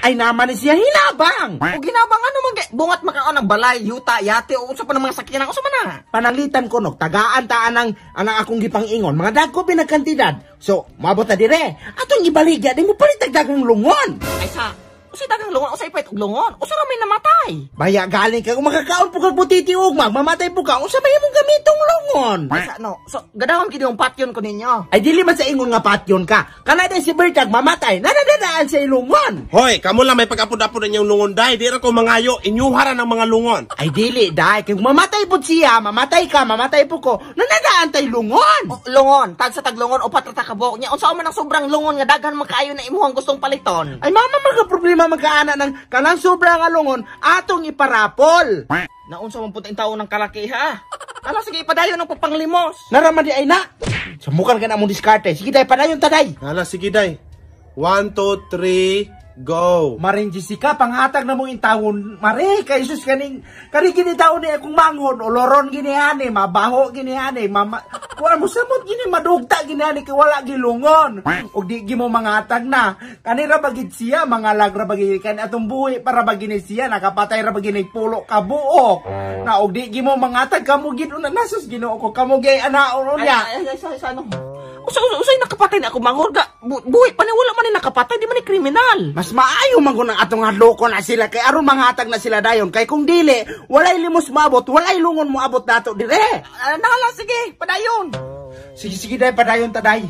Ay naman ni siya hinabang. O ginabang ano man bungat makaon ang balay, yuta, yate o unsa pa ng mga sakyanan, unsa man na? Pananglitan ko nog tagaan ta anang anang akong gipang-ingon, mga dagko pinagkantidad. So, moabot na dire. Atong ibaligya di mo palit daghang lungon. Ay sa usay daghang lungon, usay pait og lungon. Usa ra may namatay. Baya galing ka kung makakaon po kag butiti ugma, mamatay po ka, unsa may imong gamitong lungon? Ay sa no. So gadahom gid yung patyon ko ninyo. Ay dili man sa ingon nga patyon ka. Kanay day si Bertag mamatay, nanadadaan sa ilungon. Hoy, kamo lang may pag-apod-apod inyong lungon day. Di ra ko mangayo, inyuhara ng mga lungon. Ay dili day, kay mamatay pud siya, mamatay ka, mamatay po ko, nanadaan tay lungon. O, lungon, tag sa taglungon o patrata ka buok niya. Unsa man ang sobrang lungon nga daghan man kaayo na imuhang gustong paliton. Ay mama mga problema magkaana ng kanang sobra nga lungon atong iparapol. Naunsa man pud tawo ng kalaki ha. Ala sige ipadayon ang pagpanglimos. Naraman di ay na. Sumukan ka na mong diskarte. Sige day, padayon ta day. Hala, sige day. 1, 2, 3, go. Maring Jessica, panghatag na mong intawon. Mare, kay Jesus kaning kani gini taon ni akong manghod, oloron gini ani, mabaho gini ani, mama kuan mo samot gini madugta gini ani kay wala gilungon. Og di gimo mangatag na. Kani ra bagid siya, mga lag ra bagid kani atong buhi para bagini siya, nakapatay ra bagini pulo ka buok. Na og di gimo mangatag kamo gid una nasus Ginoo ko kamo gay anaon Ay niya. ay ay sa ano. Usay nakapatay na ako manghod ga. Buhi pa ni wala man ni nakapatay, di man ni kriminal. Mas maayo man gun ang atong hadlokon na sila kay aron manghatag na sila dayon kay kung dili walay limos maabot, walay lungon moabot nato dire. Nahala sige, padayon. Sige sige day, padayon ta day.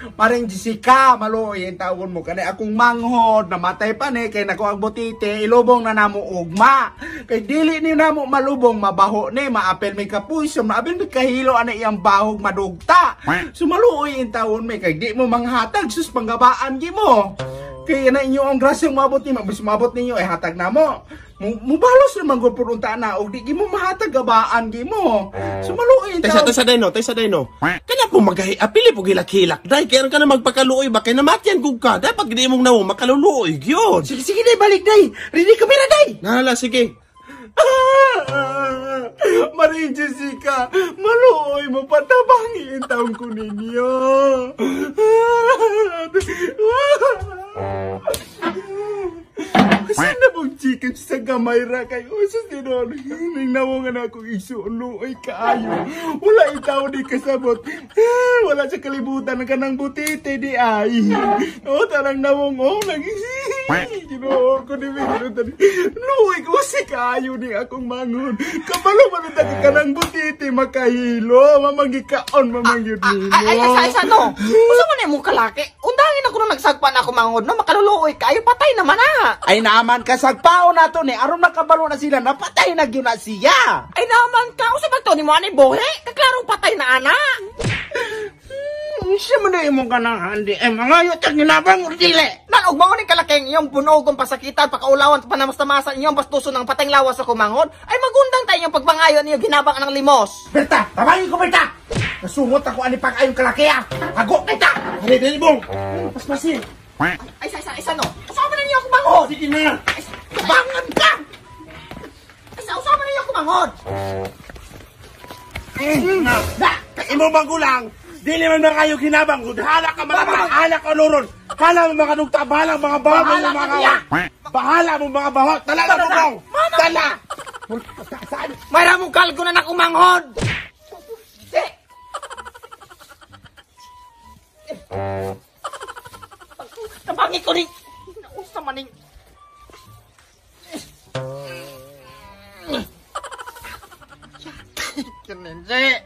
Maring Jessica, maluoy ang tawon mo kani akong manghod, namatay pa ni kay nako ang butite, ilubong na namo ugma. Kay dili ni namo malubong, mabaho ni, maapel may kapuso, maapel may kahilo ana iyang bahog madugta. So maluoy ang tawon mi kay di mo manghatag sus panggabaan gi mo. Kay na inyo ang grasya maabot ni, mabis maabot ninyo ay hatag namo. Mubalos naman gud pud unta na og di gi mo mahatag gabaan gi mo. So maluoy ang Taysa tawon. taysa day no, taysa day no. Kana po magahi apili po gilak-hilak day kay ka na magpakaluoy ba kay namatyan gud ka. Dapat gid imong nawong makaluluoy gyud. Sige sige day, balik day. Ready kami na day. Nahala sige. Maring Jessica, maluoy mo patabangin taong ko ninyo. Saan na mong chicken sa gamay ra kay usos din nun. Ning nawongan akong isuuluoy kaayo. Wala itaw di kasabot. Wala sa kalibutan ng kanang butite di ay. O tarang nawong o nag Ginoo ko ni Miguel. Luoy ko si kaayo ni akong mangon. Kabalo man ta kanang butite makahilo, mamangikaon mamangyud nimo. Ay ay sa no. Unsa man imong kalaki? Undangin ako nung nagsagpa na ako manghod no, makaluluoy kaayo patay naman na. Ay naman ka sagpaon nato ni aron makabalo na sila napatay na gyud na siya. Ay naman ka, unsa man to nimo ani buhi? Kaklarong patay na ana. Unsa man na imong kanang handi ay mangayo tag ginabang or dili. Nan og mao ni kalaking iyong puno kong pasakitan pakaulawan panamastamasan iyong bastuson ng patay lawas sa kumanghod ay magundang tayo iyong pagpangayo niyo ginabang ang limos. Berta, tabangin ko Berta. Nasungot ako ani pag ayong kalaki ah. Hago kita. Hali dili bong. Paspasin. Ay sa no. Unsa man ninyo ako manghod? Sige na. Ay, Tabangan ka. Ay sa unsa man ninyo ako manghod? Na, kay imong magulang. Dili man na kayo ginabang gud. Hala ka mga hala ka luron. Hala mo mga dugta, bahala mga bawa mo Bahala mga ka niya. Bahala mo mga bawa. Tala na bugong. Tala. Saan? Mayra mo kalgo na nakumanghod. Tabangi ko ni. Nausa man ning. Kinenje.